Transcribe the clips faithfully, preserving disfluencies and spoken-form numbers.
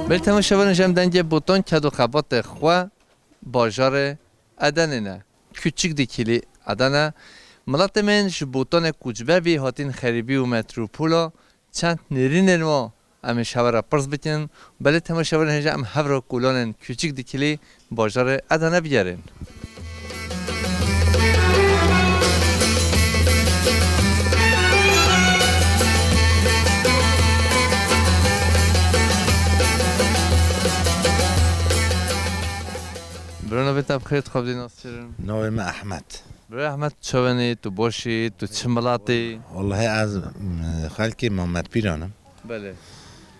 Belê temaşevanên, ji em dengê Botan ked û xebatê xwe bajarê Edenê ne. Küçük Dikili Adana. Miletê me yên ji Botanê koçber bî, hatîn xerîbî û metropola. Çend nêrînên wan em ê ji hev re pirs bikin. Belê temaşevanên, hêja em hev re kolanên Küçük Dikili bajarê Edenê bigerin. Bira, navê te bi xêr, dixwazî nas kirin? Navê me Ehmed. Bira Ehmed, çawenî, tu baş î, tu çi milatî? Wallahî ez, m, xelkê Mehmetpîran im. Belê.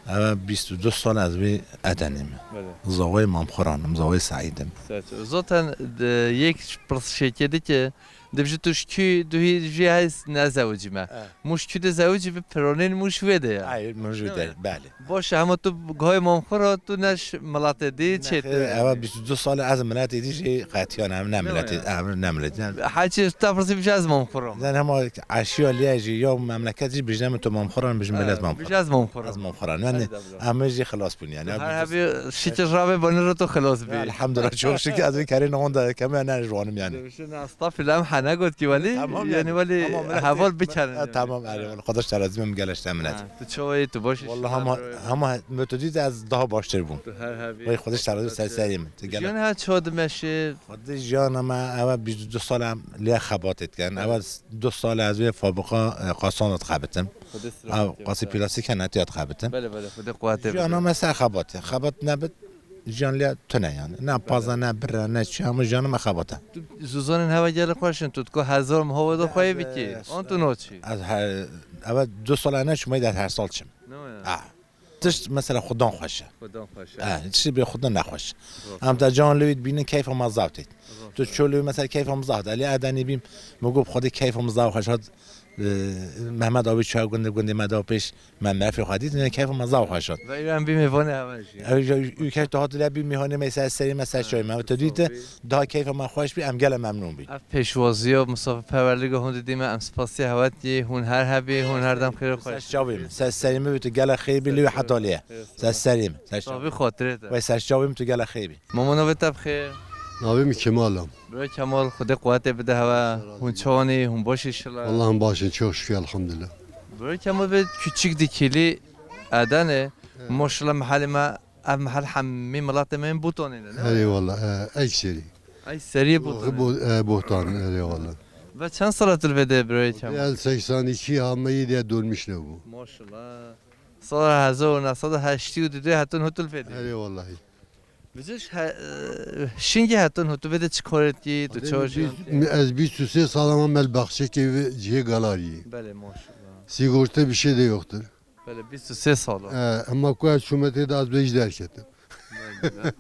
Ev bîst û du sal ez wê Edenê me. Belê. Zawayê Mamxuran im, zawayê Seîd im. Serçe. Zaten de yek pirsişekê dike, dibêje tu ji kî, tu hî jî hez nezewicî me. Eh. Mûş kî de zewicî bi pironên mûş wê de ya. Ay, mûş wê de, belê. Baş e, hema tu gayê Mamxura, tu ne ji miletê dî, çê tu. Ev bîst û du sal ez miletê dî jî qetiyan, em ne miletê, em ne miletê. Heçî te pirsî bije ez Mamxuram. Zen hema eşiya lê jî ya memleket jî bijne min tu Mamxuran, bijin milet Mamxuran. Bije ez Mamxuram. Ez Mamxuran. Yani em jî xilas bûn yani. Her hebî şikir rabe banî ro tu xilas bî. Elhamdulillah, çok şükür ez vê kerê nahon de keme ne ji wanim yani. Dibêje ne, estağfirullah, em hene got ki welî. Tamam yani. Yani welî heval bikerin. Tamam, erê, wala Xwedê ji te razî be, min geleş te minet. Tu çawa yî, tu baş î? Wallahî hema, hema me tu dît ez daha baştir bûm. Tu her hebî. Wey Xwedê ji te razî be, ser serê min. Tu gele. Jiyan her çawa dimeşe? Xwedê jiyana me, ev bîst û du sal em lê xebatê dikin. Ev du sal ez vê fabrika, e, qasana dixebitim. Ev qasî plastik hene, tiya dixebitim. Belê, belê, Xwedê quwetê bide. Jiyana me ser xebatê. Xebat nebit, jiyan lê tune yani. Ne paza, ne bira, ne çi, hemû jiyana me xebata. Tu zûzanên hewa gelek xweş in, tu diko hezar miha wê de xweyê bikî. An tu naçî? Ez her, ev du sal ne çûmayî de her sal çim. Ne ya? Ah. Tişt mesela xudan xweş e. Xudan xweş e. Eh, tiştî bê xudan nexweş. Em te can lewî dibînin keyfa me zaf têt. Tu ço lewî mesela keyfa me zaf têt. Elî Edenî bîm, min got xwedê keyfa me zaf xweş hat. Ee, Mehmet abi çawa gundê gundê me da pêş, me merfê xwe dît, ne keyfa me zaf xweş hat. Ve îro em bî mêvanê hewa jî. Ew jî û keyf tu hat le bî mîhanê me ser serê me ser çavê me. Tu dît daha keyfa me xweş bî, em gele memnûn bî. Ev pêşwaziya misafirperwerlîga hûn didî me, em spasiya hewa dikî, hûn her hebî, hûn her dem xêr û xweş. Ser çavê me, ser serê me bî, tu gele xêr bî, lê heta lê. Ser serê me, ser çavê. Tabî xatirê te. Wey ser çavê me tu gele xêr bî. Mama navê te bi xêr? Navê min Kemal e. Bira Kemal, Xwedê quwetê bide hewe. Hûn çawan î, hûn baş î şila? Wallahî em baş in, çok şükür, elhamdülillah. Bira Kemal, vê Küçük Dikili Edenê, maşallah mehelê me, ev mehel hemî miletê me yên Botanê ne, ne? Erê wala, e, ekserî. Ekserî Botanê. Bo-, e, Botan, erê wala. Ve çend sala tu li vê de bira Kemal? Ez seksen iki ha, me yê de dolmuş nebû. Maşallah. Sala hezar û neh sed û heştî û du de hetin hû tu li vê de. Erê wallahî. Vêca ji he-, e, şingî hetin hû tu vê de çi karê dikî, tu çawa jiyan dikî? Ez bîst û sê sala me li baxçekê vê cihê Galariyê. Belê, maşallah. Sigorta bir şey de yoktur. Belê, bîst û sê sala. E, ama ku ez çûme tê de ez bê ji derketim. Belê.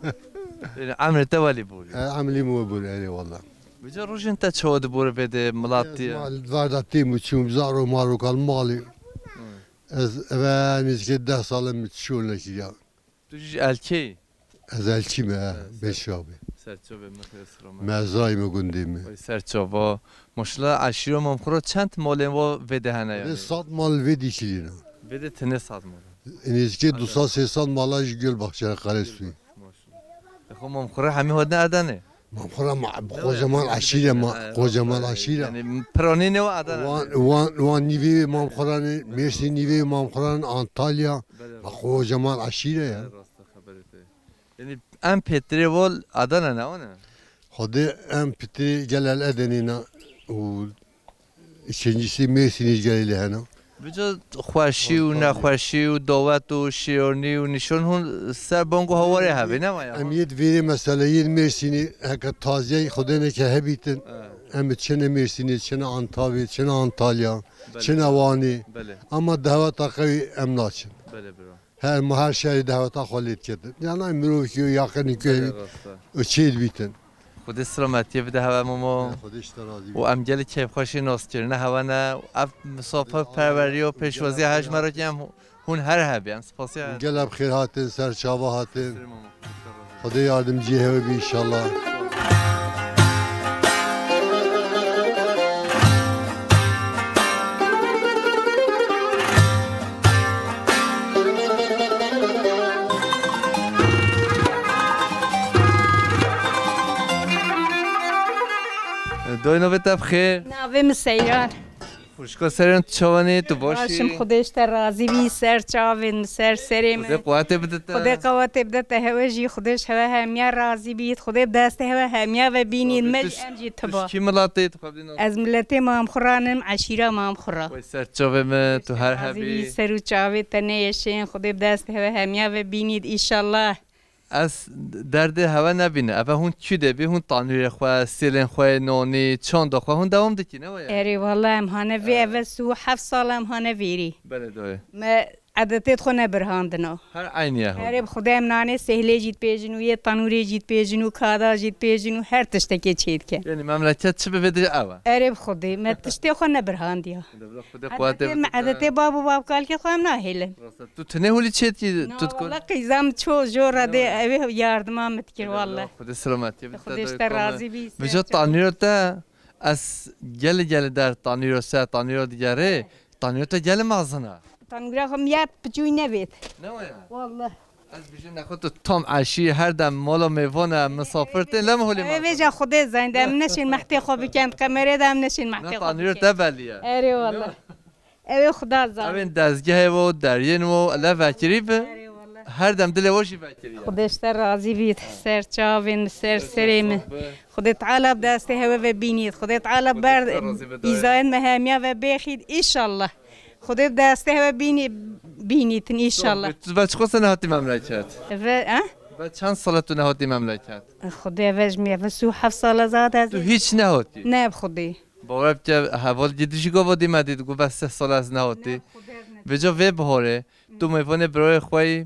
Yani emrê te welî bûrî. E, emrê min we bûrî, erê wala. Vêca rojên te çawa dibûrî vê de milatî? Ez mal, varda têm û çûm, zaro maro kal malê. Hı. Ez eve nêzîkê deh sal e min şol nekiriya. Tu jî ji Elkê yî? Ez Elkî me, he, Beşavê. Serçavê me, xêr sira me. Mezrayê me, gundê me. Oy serçava. Maşallah, eşîra Mamxura çend malên wa vê de hene yani? Vê sed mal vê dîkilî ne. Vê de tenê sed mal. Nêzîkê du sed sê sed mala ji Gölbahçe re Karesuwê. Maşallah. Xwe Mamxura hemî hodine Edenê? Mamxura ma, kocaman eşîre ma, kocaman eşîre. Yani piranî ne wa Adana. Wan, wan, wan nîvê Mamxuranê, Mêrsîn nîvê Mamxuran, Antalya. Belê. Ma kocaman eşîre ya. Rast e, xeberê te. Yani em pêtirê wal Adana ne, o ne? Xwedê em pêtirê gelel Edenê ne û Îkincisi Mêrsînê ji gelê lê hene. Vêca xweşî û nexweşî û dawet û şîronî û nîşon hûn ser bang û hawarê hevê, nema ya? Em yê di vêrê meseleyê di Mêrsînê heke taziyeyê Xwedê neke hebîtin, em çine Mêrsînê, çine Antavê, çine Antalya, çine Wanê. Belê. Ama dehweta qewî em naçin. Belê bira. Her, ma her şerî dehweta xwe lê diketin. Yanay mirovekî û yaqinî ku hevî û çê dibîtin. Xwedê selametiyê bide hewe Momo. Xwedê ji te razî be. Û em gelî keyfxweşî naskirine hewe ne. Ev misafirperwerî û pêşwaziya hej me re kî em hûn her hebî. Em spasiya. Gelek bi xêr hatin, ser çava hatin. Xwedê yardimciyê hewe bî înşallah. Navê te bi xêr. Navê min Seyran. Xwişka Seyran, tu çawan î? Tu baş î? Başim, Xwedê ji te razî bî, ser çavên min, ser serê min. Xwedê quwetê bide te. Xwedê quwetê bide te hewe jî, Xwedê ji hewe hemiya razî bît, Xwedê bi destê hewe hemiya ve bînît, me jî em jî tiba. Tu ji kî miletê, tu xwe bidî nas? Ez miletê Mamxuran im, eşîra Mamxura. Wey ser çavê min, tu her hebî. Razî bî, ser û çavê te neyêşên, Xwedê bi destê hewe hemiya ve bînît, înşallah. Ez derdê hewe nebînim. Eve hûn çi dê bî? Hûn tanûrê xwe, sêlên xwe, nonî, çanda xwe hûn dewam dikî, ne waya? Erê, wele em hane vê, eve sî û heft sal em hane vêrî. Belê dayê. Me edetê xwe nebirhandina. Her eynî ye hûn. Erê, bi Xwedê em nanê sêhlê jî dipêjin û yê tanûrê jî dipêjin û kada jî dipêjin û her tiştekê çêdike. Yanî memleket çi bibe dê ew e. Erê, bi Xwedê me tiştê xwe nebirhandiya. Xwedê, Xwedê quwetê bide te. Edetê bab û babkalkê xwe em nahêlin. Tu tenê holî çêdikî, tu dikor? Wala qîza min ço jor re dê, ew ê yardima min dikir wala. Xwedê selametiyê bide te. Xwedê ji te razî bî. Vêca tanîra te, ez gelê gelê der tanîra ser tanîra digerê, tanîra te gelê mezin e. Tanîra xwe miya piçûyî nevêt. Ne waya? Wala. Ez bijî nexwe tu tam eşî, her dem mala mêvan e, misafir tên, lem holê mezin. Ew vêca Xwedê zayîn de em neşên mehtê xwe bikin, qemerê de em neşên mehtê xwe bikin. Ne tanîra te belî ye. Erê wala. Ew ê Xuda zane. Evên dezgehê wo, deriyên wo, le vekirî bi. Erê wala. Her dem dilê wo jî vekirî ye. Xwedê ji te razî bît. Ser çavên min, ser serê min. Xwedê Teala bi destê hewe ve bînît. Xwedê Teala ber îzayên me hemiya ve bêxît, înşallah. Xwedê bi destê hewe bînî-, bînîtin, înşallah. Tu ve çi xwe sene hatî memleket? Ve, e? Ve çend sala tu nehatî memleket? Xwedê ve ji min ve sî û heft sala zade ez. Tu hiç nehatî? Ne, bi Xwedê. Bawer bike, heval gidî jî gava dî me dî, digo, bes sih sal ez nehatî. Vêca vê biharê, tu mêvanê birayê xwe yî,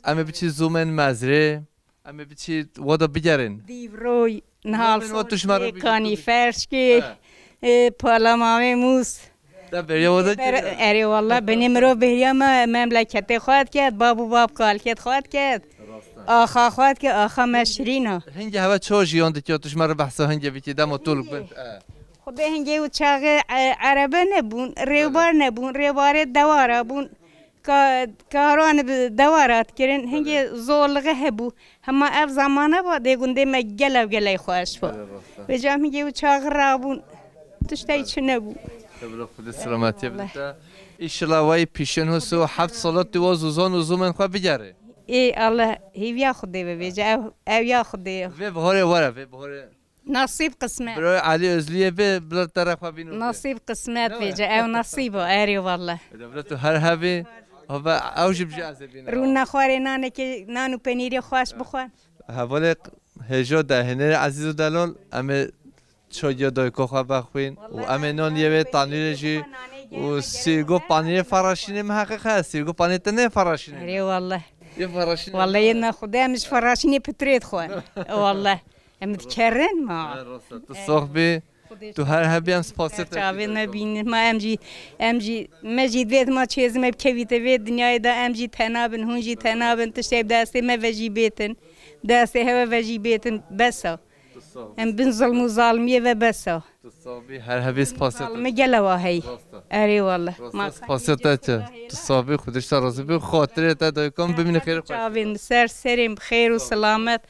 em ê biçî zûmên mezrê, em ê biçî wada bigerin. Dîvroy, nihal, kanî, ferşkê, e, palamamê mûs. Te beriya wada kiriye? Erê wala, binê mirov beriya me, memleketê xwe diket, bab û bab kalket xwe diket. Axa xwe diket, axa me şirîn a. Hingê hewe çawa jiyan dikiya, tu ji me re behsa hingê bikî, dema tu li gund, e. Xwedê hingê û çaxê, e, erebe nebûn, rêwbar nebûn, rêbarê dewara bûn. Ka-, karan bi dewara dikirin, hingê zorliği hebû. Hema ev zamana ba dê gundê me gelew geley xweş ba. Vêca hingê û çaxi rabûn. Tiştey çi nebû. Tebrik Xwedê selametiyê bide te. Înşallah wey pîşên hû sî û heft sala tu wa zûzan û zûmên xwe bigerê. Ê Allah, hêviya Xwedê ve bêje, ew, ew ya Xwedê ye. Vê biharê were, vê biharê. Nasîb qismet. Bro Elî Özlüyê bê, bila te re xwe bîno bê. Nasîb qismet bêje, ew nasîb o, erê wele. Ede bila tu her hebî, hava ew jî bijî ez ê bînim. Rûna xwarê nanekê, nan û penîrê xweş bixwe. Hevalê hêjo de, hênerê ezîz û delal, em ê çogiya dayika xwe vexwîn û em ê nan yê wê tanîrê jî û sîrgo panîrê feraşînê miheqeq heye, sîrgo panîrê te nê feraşînê. Erê wele. Yê feraşînê. Wele yê me Xwedê em ji feraşînê pitirê dixwin. Wele. Em dikerin ma. Rast e, tu sox bî. Tu her hebî em spasê te. Çavê me bînin, ma em jî, em jî, me jî divêt ma çêzime bikevîte vê dinyayê de, em jî tena bin, hûn jî tena bin, tiştê bi destê me ve jî bêtin. Destê hewe ve jî bêtin, bes e. Em bin zilm û zalimiyê ve bes e. Tu sabî, her hebî spasê te. Zalimî gele wa hey. Erê wele. Spasê te çi? Tu sabî, Xwedê ji te razî bî, xatirê te dayikan bimîne xêr xweş. Çavên ser serên bi xêr û selamet.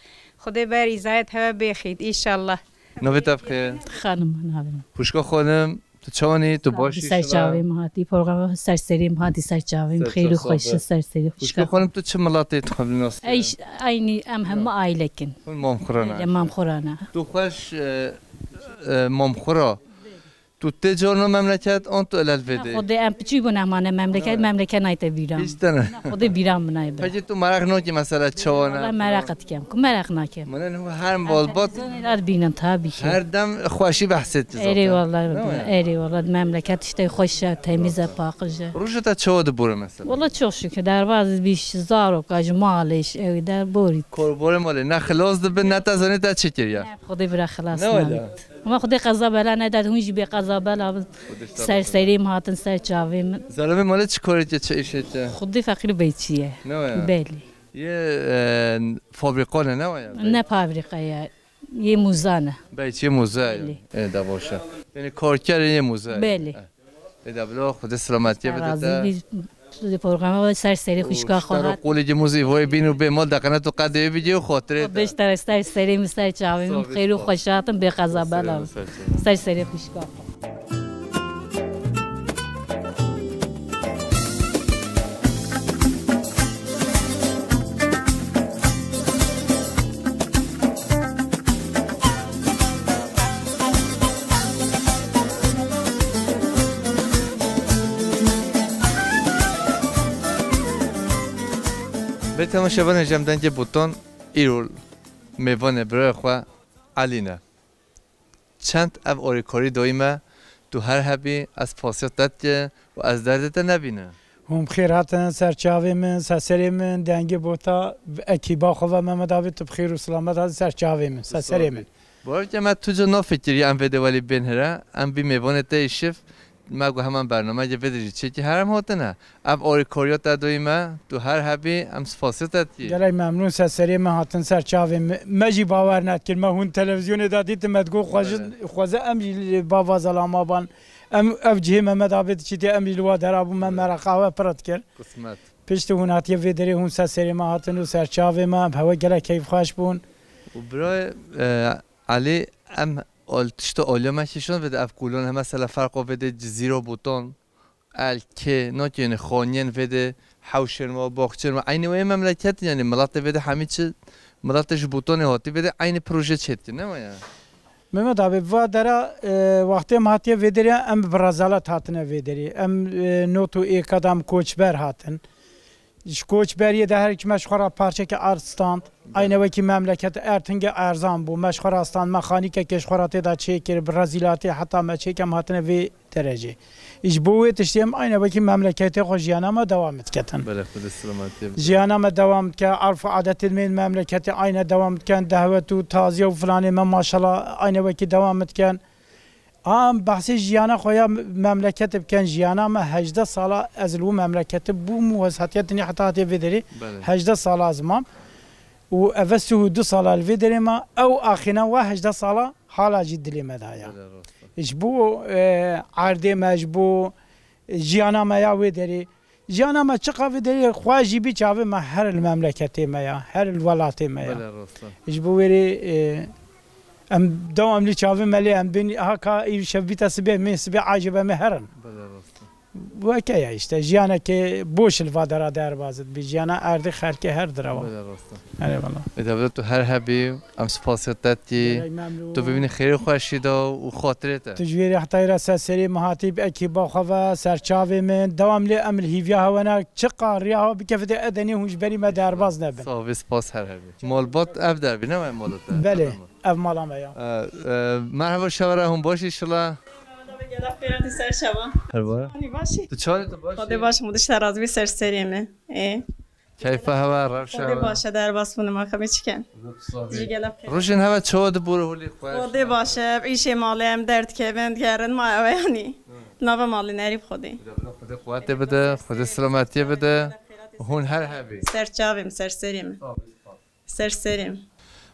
Xwedê ber îzayet hewe bêxît, înşallah. Navê te bi xêr? Xanim navê min. Xwişka xanim, tu çawan î? Tu baş î? Ser çavê min hatî, programa ser serê min hatî, ser çavê min xêr û xweş, ser serê xwişka. Xwişka xanim, tu çi miletê, tu xwe binasî? Ey, eynî em hemû aîlek in. Hûn Mamxuran e? Mamxuran e. Tu xweş, e, e, Mamxura. Tu tê carna memleket, an tu elel vê dê? Xwedê em piçî bûn, em hane memleket, memleket nayte bîra. Hiç tane. Xwedê bîra min naybe. Peki tu meraq nakî mesela çawan e? Wala meraq dikem, ku meraq nakem. Min her malbat. Dad bînin tabii ki. Her dem xweşî behset zaten. Erê wala, erê wala, memleket işte xweş e, temiz e, paqij e. Roja te çawa dibore mesela? Wala çok şükür, derbaz bîş zaroka ji malê, ji ew der borî. Korborê malê, ne xilas dibe, ne te zanî te çi kiriye. Xwedê bira xilas nabit. Ama Xwedê qeza bela nedat, hûn jî bê qeza bela bin. Ser serê min hatin, ser çavê min. Zalimê malê çi korê ke, çi îşê ke? Xwedê feqîr beyçî ye. Ne waya? Belê. Yê, e, fabrîqan e, ne waya? Ne fabrîqa ye. Yê muzan e. Beyçî muze ye. Belê. E, da boşa. Yani korkerê yê muze ye. Belê. E. Ê de bilo, Xwedê selametiyê bide te. Razî bî. Tu di programa ve ser serê xwişka xwe hat. Qolê cimûzî voyê bîn û bê mal deqene tu qedê wê bicê û xotirê te. Beş tere ser serê min, ser çavê min. Xêr û xweş hatin, bê qeza bela. Ser serê xwişka xwe. Bê temaşevanê jem dengê Botan îro mêvanê birayê xwe Elî ne. Çend ev alîkarî dayî me, tu her hebî, ez spasiya te dikim û ez derdê te nebînim. Hûn bi xêr hatin ser çavê min, ser serê min, dengê Bota, ekîba xwe ve Mehmet abi, tu bi xêr û silamet hatî ser çavê min, ser serê min. Bawer ke me tu ca nafikirî em vê de welî bên here, em bî mêvanê te yê şiv, me got hemen bernameyê vê de jî çêkî herem hatine. Ev alîkariya te doyî me, tu her hebî, em spasiya te dikî. Gelek memnûn, ser serê me hatin, ser çavê me. Me jî bawer nedikir, me hûn televîzyonê de dîtin, me digot xwe ji, xwe ze em jî li bava zelama ban. Em, ev cihê Mehmet abi diçîtê, em jî li wa dera bûn, me mereqa we pir dikir. Qismet. Piştî hûn hatiye vê derê, hûn ser serê me hatin û ser çavê me, em hewe gelek keyfxweş bûn. Û birayê, e, Elî, em al-, tişta aliya me kişand vê de ev kulan heme sele ferqa vê de Cizîra Botan, el, kê, nakêne xaniyên vê de, hewşên me, baxçên me, eynî wê memleket, yanî miletê vê de hemî çi, miletê ji Botanê hatî vê de eynî proje çêdikin, ne waya? Mehmet abi, va dera, e, wextê em hatiye vê derê, em bi rezalet hatine vê derê. Em, e, not û êka de em koçber hatin. Ji koçberiyê de her kime ji xwe re parçeke erd stand. Ayne wekî memleket erd hinge erzan bû. Me ji xwe re stand, me xanîkeke ji xwe re tê de çêkir, bi rezîlatî heta me çêke em hatine vê derecê. Ji bo wê tiştê em ayne wekî memleketê xwe jiyana me dewam diketin. Belê, Xwedê selametiyê bide. Jiyana me dewam dike, erf û adetên me yên memleketê ayne dewam dikin, dehwet û taziye û filanê me maşallah ayne wekî dewam dikin. Em behsê jiyana xwe ya memleketê bikin, jiyana me hejdeh sala ez li wî memleketê bûm û ez hatiye dinê heta hatiye vê derê. Belê. Hejdeh sala ez mam. Û eve sih û du sala li vê derê me, ew axîna we hejdeh sala hala jî dilê me de heye. Belê, rast e. Ji bo, e, erdê me, ji bo jiyana me ya wê derê. Jiyana me çiqa vê derê xwe jî bî çavê me her li memleketê me ya, her li welatê me ya. Belê, rast e. Ji bo wê rê, e, em dewam li çavê me lê em bin, ha ka îro şev bîte sibê, mê sibê acîbe me herin. Belê, rast e. Weke ya işte, jiyaneke boş li va dera derbaz dibî, jiyana erdê xelkê her direwa. Belê, rast e. Erê wala. Ê, devlet tu her hebî, em spasiya te dikî. Gelek memnûn. Tu bibînî xêrê xweşî de û xatirê te. Tu ji wê rê heta îra ser serê min hatî, bi ekîba xwe ve, ser çavê min. Dewam lê em li hîviya hewe ne, çiqa riya hewe bikeve dê edenê hûn ji berî me derbaz nebin. Sağ ol, spas her hebî. Malbat ev der bî, ne wayê mala te? Belê, ev mala me ya. E, e, merhaba şevera, hûn baş inşallah. Gelek xêratî ser şeva. Her var. Hani başî? Tu çawa, tu baş? Xwedê baş, hûn dişte razî bî ser serê min. Ê. Keyfa hewa, rewşa hewa. Xwedê baş e, derbas bûne, ma xemê çi ken? Ji gelek xêr. Rojên hewa çawa dibûre holê xweş? Xwedê baş e, ev îşê malê em derdikevin, digerin ma ew e yanî. Nava malê nerî bi Xwedê. Bila bila Xwedê quwetê bide, Xwedê selametiyê bide. Hûn her hebî. Ser çavê min, ser serê min. Ser serê min.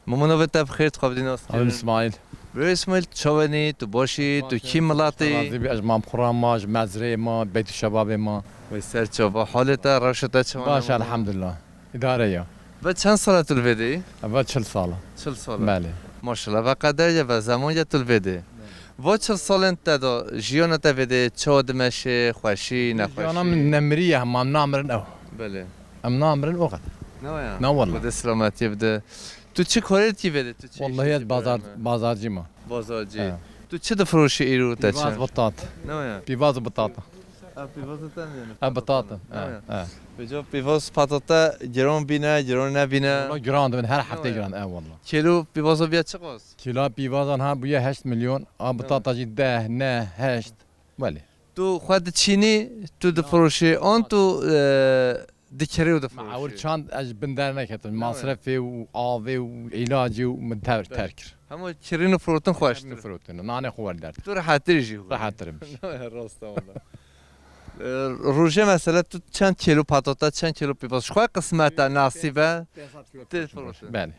Mamo, navê te bi xêr, dixwebitî nas kirin? Abim İsmail. Bro İsmail, çawenî, tu başî, tu kî milatî? Razî bî, ez ji Mamxura ma, ji mezrê ma, Beytî Şebabê ma. Wê ser çava. Halê te, rewşa te çawa? Baş, elhamdulillah. Îdare ya. Ve çend sala tu li vê de yî? Ve çil sala. Çil sala. Belê. Maşallah, ve qeder ya, ve zeman ya tu li vê de. Va çil salên te de, jiyana te vê de çawa dimeşe, xweşî, nexweşî? Jiyana min nemiriye, hema namirin ew. Belê. Em namirin o kadar. Ne ya? Na wallah. Xwedê selametiyê bide. Tu çi karê dikî vê de? Tu çi Wallahî ez bazar, bazarcî ma. Bazarcî. He. Tu çi difiroşî îro te çi? Pîvaz bitat. Ne ya? Pîvaz bitat. Ha, pîvaz te ne? Ha, bitat. Ha, ha. Pêca pîvaz patata giran bîne, giran nebîne? Wala giran dibin, her hefte giran, e wala. Kîlo pîvaza bîye çiqas? Kîla pîvazan ha bûye heşt milyon, a bitata jî deh, neh, heşt. Belê. Tu xwe diçînî, tu difiroşî, an tu, e, dikirî û difiroşî? Ma ewil çand ez ji bin derneketim. Masrefê û avê û îlacê û min ter-, terk kir. Hema kirîn û firotin xweştir. Kirîn û firotin. Nanê xwe werdert. Tu rehettir jî. Rehettir im. Rast e wala. E, rojê mesela tu çend kîlo patata, çend kîlo pîvaz? Ji xwe qismet e, nasîb e. Pênc sed kîlo tê firotin. Belê.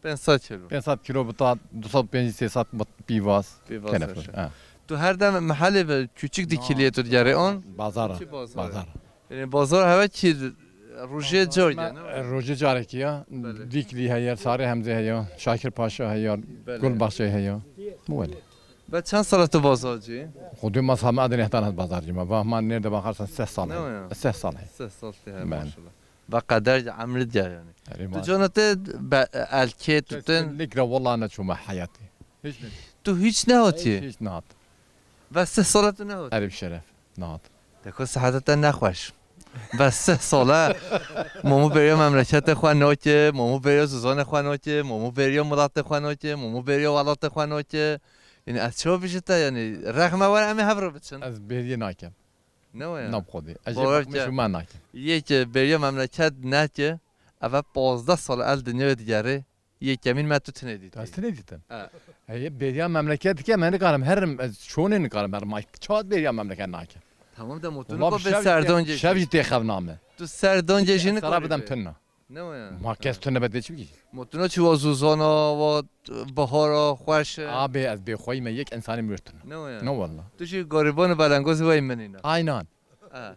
Pênc sed kîlo. Pênc sed kîlo bitat, du sed û pêncî sê sed bit-, pîvaz. Pîvaz. Kene ser fir. Ha. Tu her dem mehelê ve küçük dikiliye tu digerê an? Bazara. Çi bazar? Bazar. Yanî bazar heve kî rojê careke, ne? Rojê carekî ya. Belê. Dîklî heye, Sarê Hemzê heye, Şakir Paşa heye, Belê. Gulbaxçe heye. Welê. Ve çend sal e tu bazarcî? Xwedê ma same adin ehtan hat bazarcî ma. Va ma nêrde bakarsan seh sal Ne heye. ya? Seh sal heye. Seh sal te heye, Ben. maşallah. Ve qeder emri diye yani. Erê Tu maşallah. cana te be, elkê tutin. Kesinlikle vallahi ne çûme heyatî. Hiç ne. Tu hiç ne Hiç, hatî? hiç ne hat. Ve seh sal e tu ne hatî? Erê bi şeref. Nihat. Deko seheta te nexweş. Ve sih sal e. Momo bêriya memleketê xwe nake, momo bêriya zozanê xwe nake, momo bêriya miletê xwe nake, momo bêriya welatê xwe nake. Yanî ez çawa bijî te, yanî rexme were em ê hev re biçin. Ez bêriyê nakim. Ne waya? Nab xwedê. Ez jê Bawer bexmîş ke û me nakim. Yê ke bêriya memleket nake, eve pazdeh sal el dinyayê digerê. Yekemîn me tu tune dîtî. Ez tune dîtim. E. Heye bêriya memleket dike, me nikarim herim, ez çonê nikarim herim. Ay, çawa bêriya memleket nake? Tamam de, motunu Ulan ko bi bê şev serdon jî, şev jî tê xev name. Tu serdon jî nikarim. Sera bidem tunna. Ne o ya? Ma kes tunne be dê çi bikî? Motunu çi wa zuzana, wa bahara, xweş e. Abi ez bê xweyî me yek insanê mir tunna. Ne o ya? Ne walla. Tu jî gariban û belengozî wey min îna. Aynen. Ha.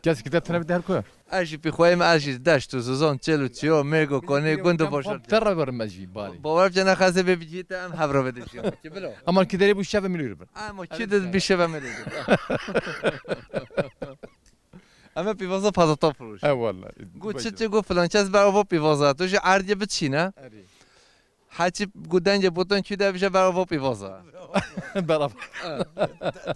Kes ki te tine bir der koyar. Ez jî pîxweyê me, ez jî deşt û zizan, çêl û çiyo, mêrg û konê, gund û boşa. Te re verim ez jî bari. Bawer bike ne xeze bê bicî te em hev re vedin jî. Ki bilo. Ama ki derê bu şeve milî re bir. Ama ki de bir şeve milî re. Ama pîvaza pazata furuş. He vallahi. Gu çi çi gu filan kes ber ava pîvaza. Tu jî erdye biçîne. Erê. Heçî ku dengê botan kî de bije berava pîvaza. Berava.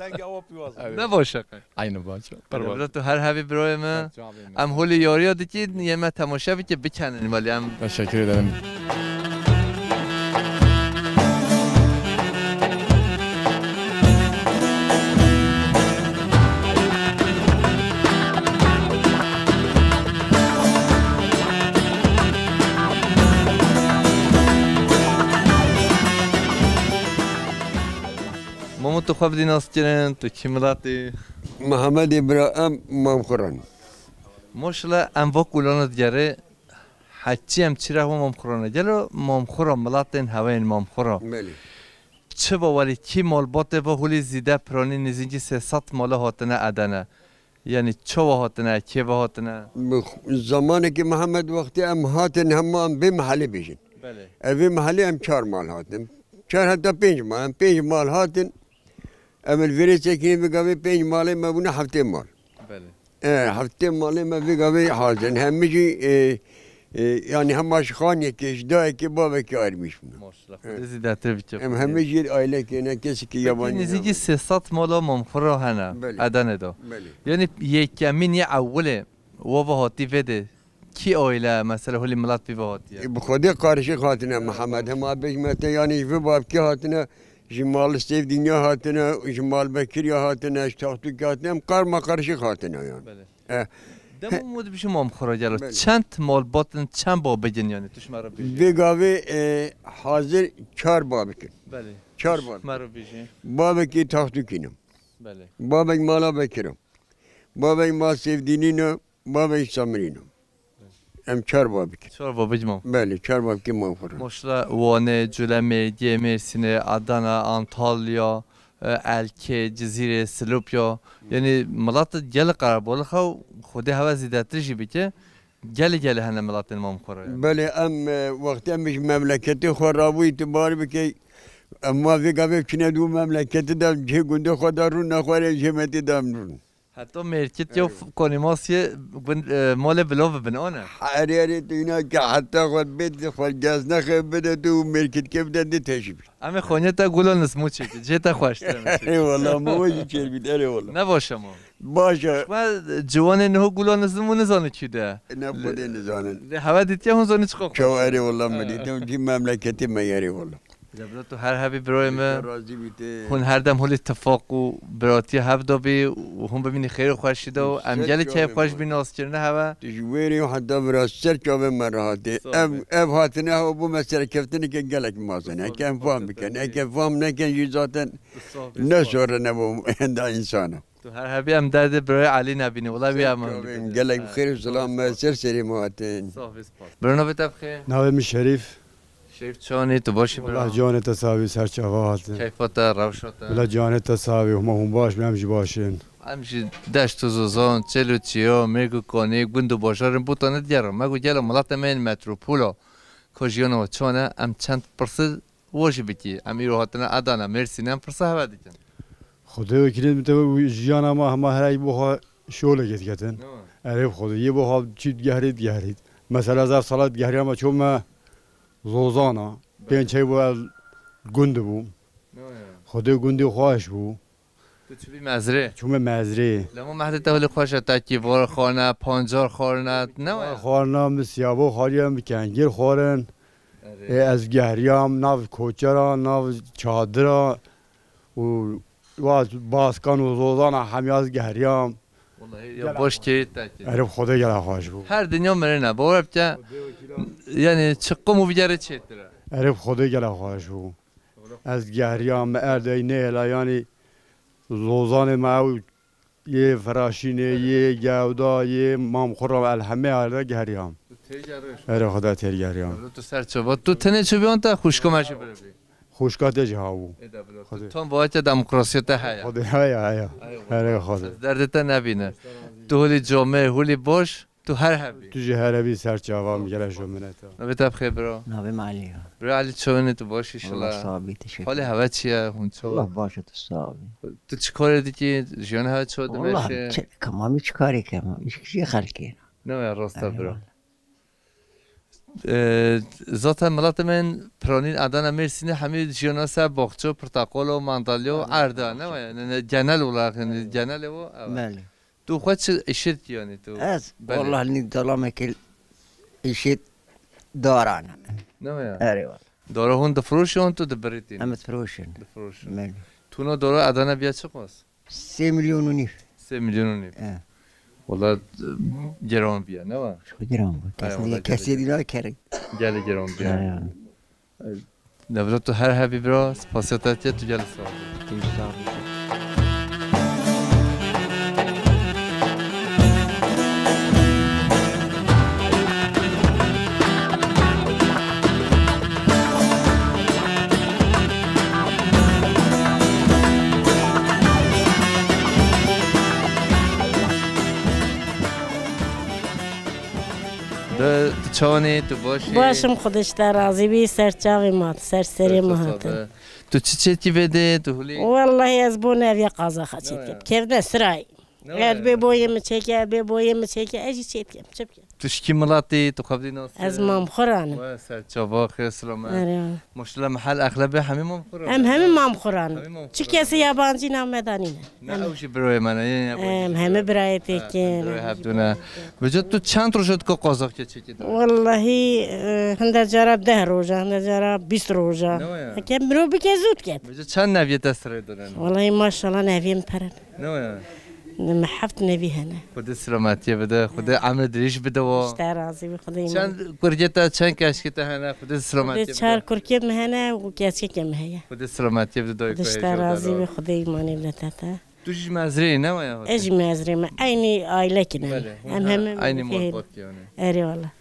Dengê awa pîvaza. Evet. Ne baş şaka. Aynı baş. Perwa. Bira tu her hevî birayê me. Çavê me. Em holê yariya dikî, yê me temaşe bike, bikenin malî em. Teşekkür ederim. Mamo, tu xwe bidî naskirin, tu kî miletî? Mehemedê bira, em Mamxuran. Maşallah, em va kulana digerê, heçî em çira xwe Mamxurane. Gelo Mamxura, miletên heweyên Mamxura. Belê. Çi ba welî kî malbatê va holî zîde piranî nêzîkî sê sed mala hatine Edene? Yanî çawa hatine, kê ve hatine? Bi xu-, zamanekî Mihemed wextê em hatin hema em vê mehelê bêjin. Belê. Ev vê mehelê em çar mal hatin. Çar heta pênc mal, em pênc mal hatin. Em li vêrê çekînin vê gavê pênc malê me bûne heftê mal. Belê. E, heftê malê me vê gavê hazir in. Hemî jî, e, e, yanî hema ji xaniyekê, ji dayekê, bavekê ayrî bûne. Maşallah, Xwedê zîdetir bike. Em hemî jî ailekê ne, kesekî yabancî ne. Nêzîkî sê sed mala Mamxura hene Edenê de. Belê. Yanî yekemîn yê ewilê wa ve hatî vê de kî aile mesela holî milet pê ve hatiye? E, bi Xwedê qarişik hatine Mihemed. Hema bêjme te yanî ji vê babkê hatine, ji mal Seyfdîniya hatine, ji mal Bekiriya hatine, ji Taxtûkê hatine, em karma qarişik hatine yanî. Belê. E. Dema mû dibijî Mamxura gelo. Belê. Çend malbat in, çend babik in yanî? Tu ji me re bêjî. Vê gavê, e, hazir çar babik in. Belê. Çar babik. Tu ji me re bêjî. Babekî Taxtûkî ne. Belê. Babek mala Bekir e. Babek mal Seyfdînî ne, babek Samirî ne. Em çar babik in. Çar babik Mam. Belê, çar babikê Mamxura. Maşallah, Wanê, Culemê, Mêrsînê, Adana, Antalya, e, Elkê, Cizîrê, Silopya. Yanî milet gelek qerebolix e û Xwedê heve zîdetir jî bike. Gelê gelê hene miletên Mamxura yanî. Belê, em, e, wextê em ji memleketê xwe rabû îtibar bike, em ma vê gavê çine di wî memleketê de cihê gundê xwe de rûn, nexwe rê jêmetê de em rûn. Heta mêrkit ya Konîmasiyê gund, e, malê Bilav bin, ana? Erê, erê, tu îna ke heta xwe bê, xwe gez nexe bide tu û mêrkitkê bide dê teşî bî. Em ê xaniyê te gula nizmû çêkî, cihê te xweştir e. Erê wala, ma we jî çêr bît, erê wala. Ne baş e ma. Baş e. Xwe ciwanê niho gula nizmû nizane kî de. Ne xwedê nizanin. Lê heve dîtiye hûn zanî çiqa xweş e. Çawa erê wala me dîtin, cî memleketê me erê wala. Lê bila tu her hebî birayê me. Razî bî te. Hûn her dem holê tifaq û biratiyê hev de bî û hûn bimînî xêr û xweşî de û em gelî keyf xweş bî naskirine heve. Tu ji wêrê û heta vira ser çavê me re hatî. Ev, ev hatine hewa bû me serkeftineke gelek mezin. Eke em fam bikin. Eke fam nekin jî zaten ne sorine bo henda insana. Tu her hebî em derdê birayê Elî nebînî. Wela wî em gelek bi xêr û silam me ser serê me hatin. Sağ ol, spas. Bira navê te bi xêr? Navê min Şerîf. Şerîf çanî, tu baş î bira? Wela canê te sax bî, ser çava hatin. Keyfa te, rewşa te? Wela canê te sax bî, hûn baş be, em jî baş in. Em jî deşt û zozan, çêl û çiya, mêrg û kanî, gund û bajarên Botanê digerin. Me got gelo milata me yên metropol a, ka jiyana wan çawa ne, em çend pirsê wan jî bikî. Em îro hatine Adana, Mêrsînê, em pirsa hev dikin. Xwedê wekîlê min te jiyana me hema her ey bo xwe şolekê diketin. Ne wa? Erê bi Xwedê, yê bo xwe çî digehrît, digehrît. Mesela ez ev sala digehriya me çûme Zozana. Pênc çey bû ez gund bûm. Ne wa ya? Xwedê gundê xweş bû. Tu çûbî mezrê? Çûme mezrê. Lema mehdê te holê xweş e, tekî vor xwarine, pancar xwarine, ne wa ya? Xwarina min siyabo xwariye, min kengir xwarin. Erê. Ê, ez gehriyam nav koçera, nav çadira û wa baskan û zozana hemî ez gehriyam. Wallahî ya baş keyî tekî. Erê Xwedê gela xweş bû. Her dinya mirine, bawer bike, yani çi qum û vîgerê çêtir e. Erê Xwedê gela xweş bû. Ez gehriyam, me erdey nehêla, yanî zozanê me ew yê Firaşînê, yê Gewda, yê Mamxura, el hemê erde gehriyam. Tu têgeriş. Erê Xwedê têrgeriyam. Ewro tu ser çava. Tu tenê çûbî an te xwişka me jî biribî? Xwişka te jî habû. Ê de bilo. Xwedê. Tu tam vayte demokrasiya te heye. Xwedê heye, heye. Erê Xwedê. Derdê te nebîne. Tu holî comê, holî boş. Tu her hebî. Tu jî her hebî ser çavam gere ji mineta. Navê te bixê biro. Navê me Elî ya. Biro Elî çawanî tu baş Allah inşallah. Sabî teşekkür. Halê heve çi ye? Hûn çawa? Allah baş e tu sabî. Tu çi karê dikî? Jiyan heve çawa dimeşe? Çi kamamî çi karê kem? Îşkişî xelkê. Ne ya rast e biro. Eyvallah. Ee, zaten milatê me yên piranîn Adana Mêrsînê hemî jiyana ser baxçe, porteqal û mandalya û erda, ne wa yani genel olarak yani genel o. Evet. Belê. Tu xwe çi îşê dikî yanî tu? Ez, belê. Wallah nî dalamekê îşê daran. Ne ya? Erê wallah. Dara hûn difiroşin, tu dibirîtîn? Em difiroşin. Difiroşin. Belê. Tu no dara Adana biya çi qas? Sê milyon û nîv. Sê milyon û nîv. E. Wala, e, geran biya, ne wa? Çok geran bu. Ay, wala kesê, kesê gelek. Dîna kerek. Gelek geran biya. Ay, ay. Devlet tu her hebî bira, spasiya te tu gel sağ ol. Sağ ol. De, tu çawanî, tu baş î? Baş im, Xwedê ji te razî bî, ser çavê ma, ser serê ma hatin. Tu çi çêtkî vê dê, tu hulî? Wellahî ez bo neviya qazaxa çêtkim. Kevne sirayî. Ne? Ez bê boyê min çêke, bê boyê min çêke, ez jî çêtkim. Çi bikim? Tu ji kî milatî, tu xwe bidî nasî? Ez Mamxuran im. We ser çava, xêr silamet. Erê. Maşallah, mehel exlebê hemî Mamxuran. Em hemî Mamxuran. Hemî Mamxuran. Çi kesê yabancî nav me danîne. Ne, ew jî biroyê me ne, yê ne. Em hemî birayê têkê ne. Birayê hevdû ne. Vêca tu çend roja dika qazaxkê çêkê de? Wellahî, e, hinde cara deh roja, hinde cara bîst roja. Ne ya? Heke mirov bike zû diket. Vêca çend neviyê te sirê done? Wellahî maşallah neviyê min pere. Ne ya? Me heft nevî hene. Xwedê selametiyê bide, Xwedê emrê dirêj bide wa. Ji te razî bî, Xwedê îman. Çend kurkê te, çend keçkê te hene, Xwedê selametiyê bide. Xwedê çar kurkê min hene û keçkeke min heye. Xwedê selametiyê bide dayik. Xwedê ji te razî bî, Xwedê îmanê bide te. Tu jî ji mezrê ne wa ya? Ez jî mezrê me. Eynî ailekî ne. Belê, hûn em he-, hemî eynî malbatî yani. Erê wala.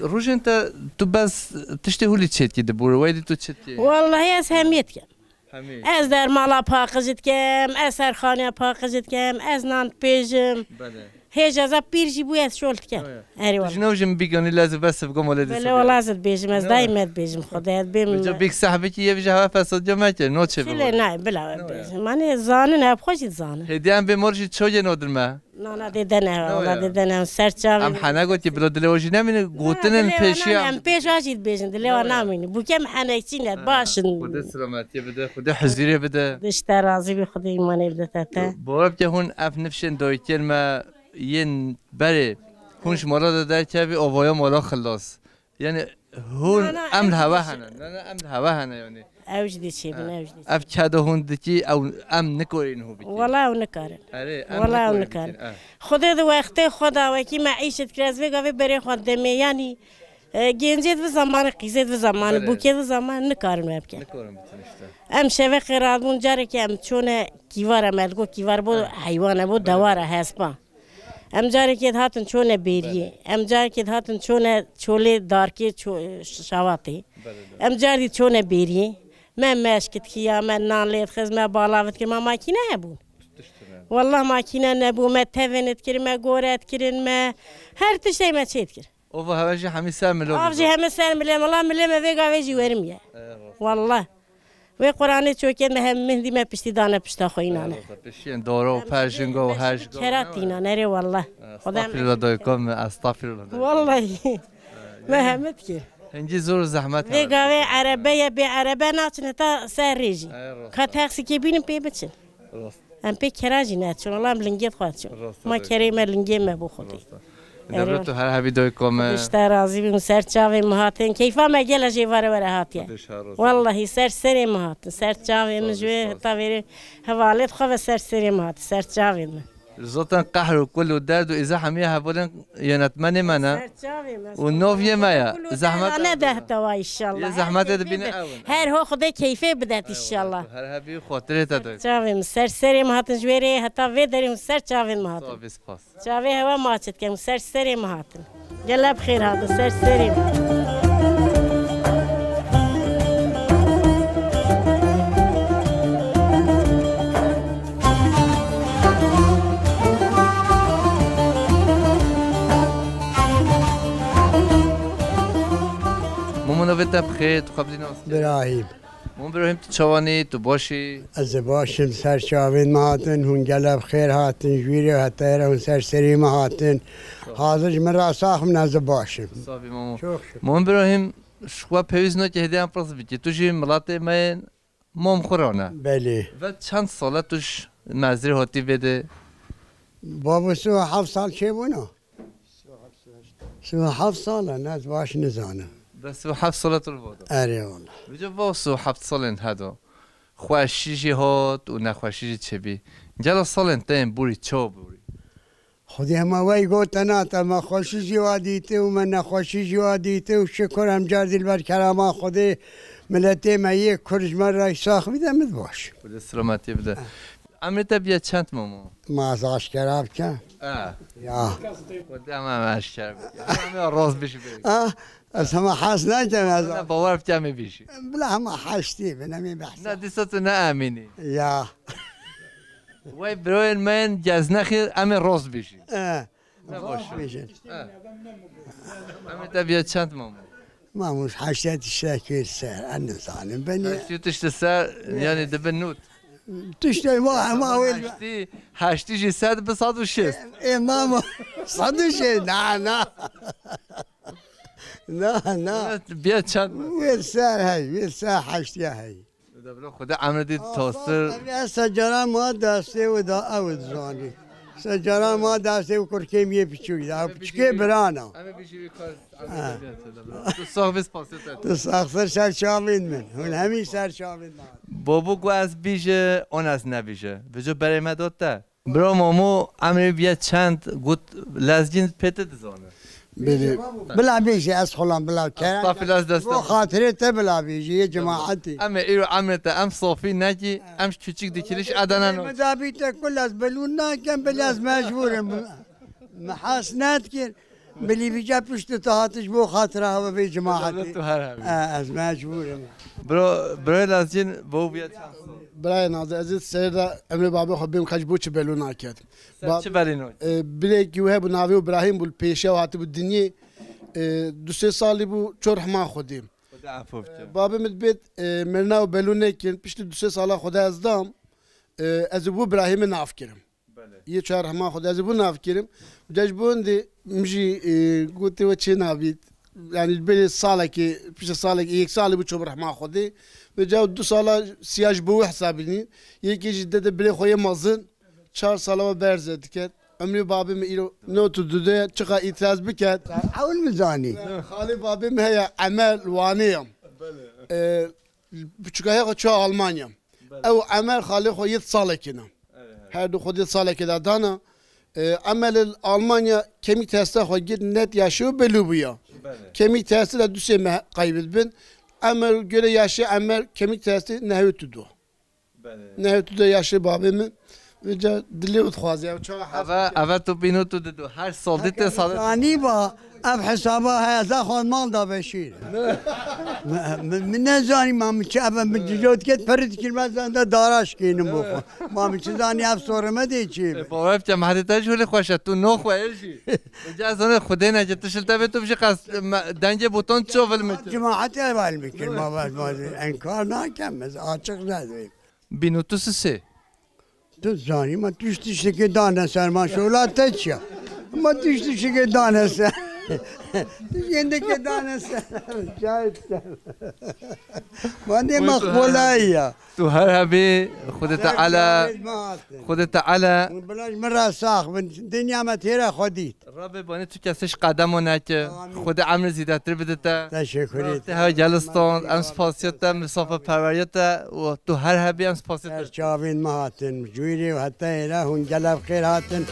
Rojên te tu bes tiştê hulî çêtkî dibû, weydî tu çêtkî? Wallahî ez hemiyê dikim. Hemî. Ez dermala paqij dikim, ez serxaniya paqij dikim, ez nan dipêjim. Belê. Hêj ez pîr jî bû ez şol dikim. Erê wala. Tu ji nav jî min bîganî lez û bes bigom olê dîsa. Belê wala ez dibêjim, ez daîm ez dibêjim Xwedê ez bêm. Vêca bîk sehbikî yê vîja heve fesadiya meke, no çê bibû. Çile nayê, bila ez bêjim. Manê zanin, ev xwe jî dizanin. Hêdî em bê mor jî çoyê no dilme. Nana dê dene, wala dê dene, ser çavê. Em hene gotî, bila dilê we jî nemîne, gotinên pêşiya. Em pêşa jî dibêjin, dilê we namîne. Bûke em henekçî ne, baş in. Xwedê selametiyê bide, Xwedê huzîrê bide. Dişte razî bî, Xwedê îmanê bide te te. Bawer bike hûn ev nifşên dayikên me yên berê, hûn ji mala de derkevî, avaya mala xilas. Yani hûn em li heve hene. Na, na, em li heve hene yani. Ew jî dê çêbin, ew jî dê çêbin. Ev keda hûn dikî, ew em nikarîn hû bikîn. Wala ew nikarin. Erê, em nikarîn. Wala ew nikarin. Xwedê di wextê xwe da wekî me îşit kir, ez vê gavê berê xwe demê, yanî, e, gencê di vî zamanê, qîzê di vî zamanê, bûkê di vî zamanê nikarin we bikin. Nikarin bikin işte. Em şevê qêrat bûn, carekê em çûne kîvar, em elgo kîvar bo heywan e, bo dewar e, hespa. Em carekê dihatin çûne bêriyê. Belê. Em carekê dihatin çûne çolê darkê ço-, şavatê. Belê, belê. Em car dî çûne bêriyê. Me meşk dikiya, me nan lê dixist, me balav dikir, me makîne hebûn. Wallah makîne nebû, me tevin dikirin, me gore dikirin, me her tiştê me çê dikir. Ova hewe jî hemî ser milo. Av jî heme ser milê, wala milê me vê gavê jî werimiye. Wallah. Wê Quranê çokên me hem min dî me piştî dane pişta xwe înane. Pişiyên doro, perjingo, her jî. Kerat dîna, nerê wallah. Estağfirullah doykom, estağfirullah doykom. Wallahi. Me hemit ki. Hingî zor zehmet. Vê gavê erebe ye, bê erebe naçin heta ser rêjî. Ka taksîkê bînin pê biçin. Em pê kera jî neçûn, wala em lingê xwe çûn. Ma kerê me lingê me bû xwedî. Dewlet tu her hebî doy kome. Xwedî ji te razî bim, ser çavê min hatin. Keyfa me gele jê vare were hatiye. Wallahî ser serê min hatin, ser çavê min ji wê heta vêrê hevalê xwe ve ser serê min hatin, ser çavê min. Zaten qehr û kul û derd û îza hemiya hevalên yönetmenê me ne. Ser çavê me. Û nov yê me ye. Kul û zehmet derda ne de heta wa inşallah. Yê zehmetê dibîne ew in. Her ho Xwedê keyfê bidet inşallah. Her hebî xatirê te de. Çavê min ser serê min hatin ji wê rê heta vê derê hûn ser çavê min hatin. Spas. Çavê hewa maçit kem ser serê min hatin. Gele bi xêr hatin ser serê min. Mumino vê te bi xêr, tu xwe bidî nas. Birahîm. Mum Birahîm, tu çawanî, tu baş î? Ez ê baş im, ser çavên me hatin, hûn gele bi xêr hatin, ji wî rê heta êre hûn ser serî me hatin. Hazir ji min re sax bin, ez ê baş im. Sabî Mamo. Çok şükür. Mum Birahîm, ji xwe pêwîst nake hêdî em pirs bikî. Tu jî miletê me yê Mom xwe re ne? Belê. Ve çend sal e tu ji mezrê hatî vê de? Babo, sih û heft sal çêbûna. Sih û heft sal e, ne, ez baş nizanim. Ve sih û heft sal e tu li vada? Erê wala. Vêca va sih û heft salên hedo. Xweşî jî hat û nexweşî jî çêbî. Gela salên te yên borî çawa borî? Xwedê hema wey gote nate, me xweşî jî wa dîtî û me nexweşî jî wa dîtî û şikur em car dî li ber kerama Xwedê miletê me yê Kurd ji me re sax bide, min baş. Xwedê silametî bide. Emrê te biye çend Mamo? Ma ez aşkera bikim. E. Ya. Xwedê em, em aşkera bikin. Em ê rast bişî bê. Ha? Ez hema hez nakim ez. Ne bawer bikim ê bişî. Bila hema heştî bin, em ê behsa. Ne dîsa tu ne emînî. Ya. Wey birayên me yên geznexî em ê rast bêjin. E, ne baş. Rast bêjin. E. Em ê te biye çend Mamo? Mamuş heştê tiştekî ser, ez nizanim. Ben heştê tişt ser, yani dibe nût. Tiştê ma, ma wê. Heştî, heştî jî sed bi sed û şêst. E, Mamo, sed û şêst, na, na. Na, na. Biye çend? Wê ser hey, wê ser heştiya hey. Xwedê emrê dî tostir. Ev ya secaran ma destê wê da, ew dizanî. Secaran ma destê wê kurkê min yê piçûk da, ew piçûkê birana. Em ê bijî wî kar, em ê bijî. Tu sax bî, spasê te. Tu sax ser, ser çavên min. Hûn hemî ser çavên min. Bobo ku ez bîje, on ez nebîje. Vêca berê me dot te. Bira Mamo, emrê biye çend got lezgîn pê te dizane? Belê. Bila bêjî ez xulam bila kerem. Estağfirullah, ez destem. Bo xatirê te bila bêjî, yê cemaetî. Em ê îro emrê te, em sofî nekî, em ji küçük dikiliş edene no. Min dabî te kul ez belûn nakem, belê ez mecbûr im. Min hez nedikir. Bilî vîca piştî tu hatiş bo xatira hewe vê cemaetî. Tu her hebî. E, ez mecbûr im. Bro, bro Lazcîn, bo biye çend sal? Birayê Nazî, ez ê serê de emrê babê xwe bêm, xeç bo çi belû naket. Ser çi belî no? E, birêkî wî hebû, navê wî Birahîm bû, li pêşiya wî hatibû dinyê. E, du sê salî bû, çor hema Xwedê. Xwedê efû bike. E, babê min dibêt, e, mirina wî belû nekin, piştî du sê sala Xwedê ez dam, e, ez ê bo Birahîmê nav kirim. Belê. Yê çar hema Xwedê ez ê bo nav kirim. Û dej bo hindê min jî, e, gotê we çê nabît. Yani ji berê salekê, piştî salekê, yek salê bû çûbû rehma Xwedê. Ve caw du sala siya ji bo wî hesabînî. Yekê jî dede birê xwe yê mezin. Çar sala we berze diket. Emrê babê min îro newt û du de, çiqa îtiraz biket. Ew min zanî. Xalê babê min heye, Emel, Wanê ye. Belê. E, Piçûkahê xwe çûye Almanya. Belê. Ew Emer xalê xwe yê salekê ne. Evet. Her du xwe dê salekê de dana. E, Emer li Almanya kemîk testa xwe girt, net yaşê wî belû bûya. Belê. Kemîk testi de du sê meh qeybî dibin. Emer göre yaşê Emer kemîk testi nehewt û du. Belê. Nehewt û du yaşê babê min. Vêca dilê û dixwaze ew çawa hez Eve, eve tu bîno tu dido. Her sal dite sal. Zanî ba, ev hesaba heye, za xwe mal da veşîr. Min, min, min nezanî ma min çi, ev min cilo diket, peri dikir, me zan de daraş kînim bo xwe. Ma min çi zanî ev soreme dê çi. E, bawer bike, mehdê te jî holê xweş e, tu no xwe ê jî. Vêca ez zane Xwedê neke, tu şil te bê tu bijî qas, me, dengê botan ço vil min kir. Cemaat eval min kir, ma, ma, ma, enkar nakem, ez açık ne diyeyim. Bîno tu sisê. Tu zanî, ma tişt tiştekê dane ser, ma şola te çiya. Ma tişt tiştekê dane ser. Tişt yendekê dane ser. Cahil ser. Ma dê ma xwelaya. Tu her hebî, Xwedê Teala, Xwedê Teala. Hûn bila ji min re sax bin. Dinya me têra xwe dît. Rabê banê tu kesê ji qedemo neke. Amîn. Xwedê emrê zîdetir bide te. Teşekkür ederim. Te hev gelistan, em spasiya te, misafiperweriya te û tu her hebî em spasiya te. Ser çavên me hatin, jûrê û heta êre hûn gelek xêr hatin.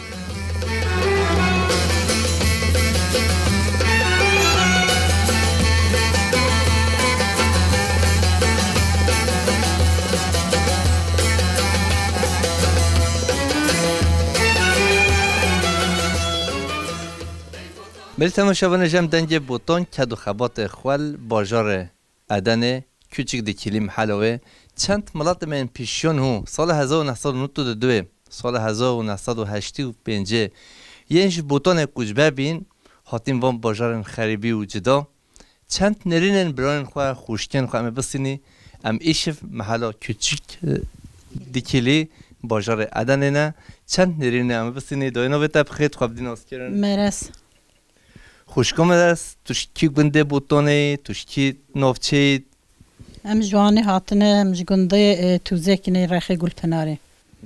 Belê temaşevanê, jem dengê botan, ked û xebatê xwel, bajarê Edenê, Küçük Dikili mehela wê, çend milatê me yên pîşiyan hû, sala hezar û neh sed û nod û du, sala hezar û neh sed û heştê û pêncê yên ji botanê koçber bîn, hatîn van bajarên xerîbî û cida. Çend nêrînên birayên xwe, xwişkên xwe em ê bistînî. Em îşev mehela Küçük, e, Dikili, bajarê Edenê ne. Çend nêrînê em ê bistînî. Dayê, navê te bi xêr, xwe bidî naskirin. Meres. Xwişko Meres, tu ji kî gundê Botanê yî, tu ji kî navçeyî? Em ji Wanê hatine, em ji gundê, e, Tûzekî ne, rexê Gulpinarê.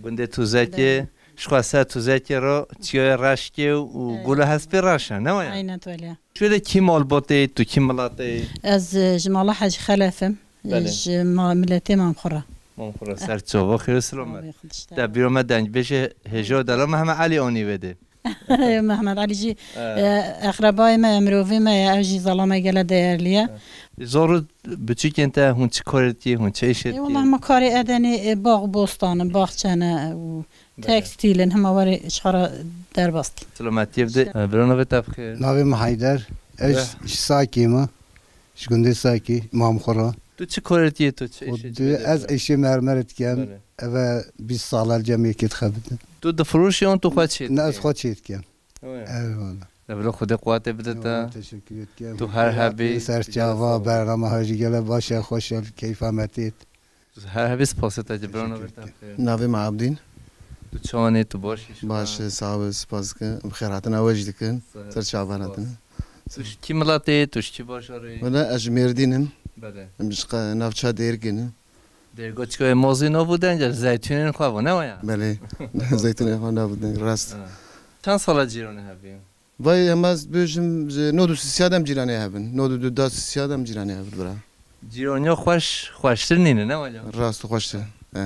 Gundê Tûzekê, ji xwe ser Tûzekê re çiyayê Reşkê û Evet. Gula Hespê reş e, ne waya? Aynen öyle. Şöyle kî malbatê, tu kî milatê? Ez, e, ji mala Hecî Xelef im. Belê. Ji ma-, miletê Mamxura. Mamxura, ser çava, xêr û selamet. Abi, xwedişte. Te bîra me dengbêjê hêja û delal Mehmet Elî anî vê dê. Mehmet Elî jî, Evet. e, eqrebayê me ye, mirovê me ye, ew jî zalama gele değerli ye. Evet. Zarû biçûkên te hûn çi karê dikî, hûn çi îşê E, dikî? Wela me karê Edenê, e, bax û bostan in, baxçe ne û Belê. Tekstîl in, hema warê ji xwe re derbas dikî. Selametiyê bide. E, bira navê te bi xêr? Navê min Heyder. Ez Bira. Ji Sakê me. Ji gundê Sakê, Mamxura. Tu çi karê dikî, tu çi Û îşê dikî? Ez îşê mermerê dikim. Belê. Eve bîst sal e cem yekê dixebitim. Tu difiroşî yan tu xwe çê Ne, ez dikî? Xwe çê dikim. Ew ya. Eyvallah. Li vir Xwedê quwetê bide te. Eyvallah, teşekkür ederim. Tu her hebî. Ser çava, bernama hajî gele baş e, xweş e, keyfa me têt. Tu her hebî, spasê te, bira navê te bi xêr. Navê me Abdîn. Tu çawanî, tu baş î? Baş, sağ ol, spas dikim. Bi xêr hatin, ew jî dikin. Ser çava hatin. Tu ji kî miletê, tu ji kî bajarê? Wele ez ji Mêrdîn im. Belê. Em ji qe-, navça Dêrgê ne. Dêrgo çikoyê mozî navû deng e, zeytûnên xwe bû, ne waya? Belê. Zeytûnên xwe navû deng, rast. Ha. Çend sala cîranê hevî? Vay, em ez bêjim, ji nod û sisiya dem cîranê hevin. Nod û du da sisiya dem cîranê hevin, bira. Cîraniya xweş, xweştir nîne, ne waya? Rast û xweştir. E.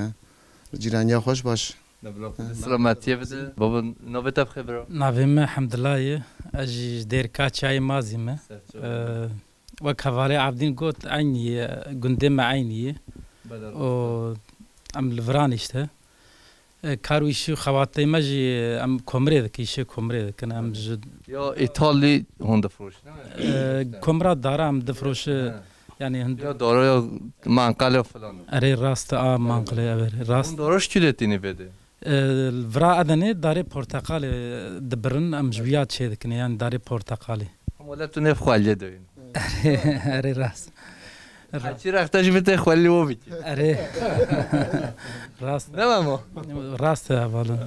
Cîraniya xweş baş. Ne bila Xwedê selametiyê bide. Baba, navê te bi xêr bira? Navê me Hemdullah ye. Ez jî ji Dêrka Çayê Mazî me. Ser çava. E, Wek hevalê Abdîn got, eynî ye, gundê me eynî ye. Belê, rast e. Û em li viran îşte. E, kar û îşî û xebatê me jî, em komirê dikin, îşê komirê dikin. Em ji Ya îtalî hûn difiroşin, ne? E, komira dara em difiroşin. He. Yani hin- Ya dara ya manqal ya filan. Erê, rast e, a manqalê, evet, rast. Hûn dara ji kî dê tînî vê dê? E, vira Edenê darê porteqalê dibirin, em ji wiya çê dikin, yani darê porteqalê. Hema le tu nêv xweliyê dayîn. Erê, erê, rast. Ra- Çi rexte jî bi tê xwelî wo bikî. Erê. Rast. Ne memo? Rast e, hevalin.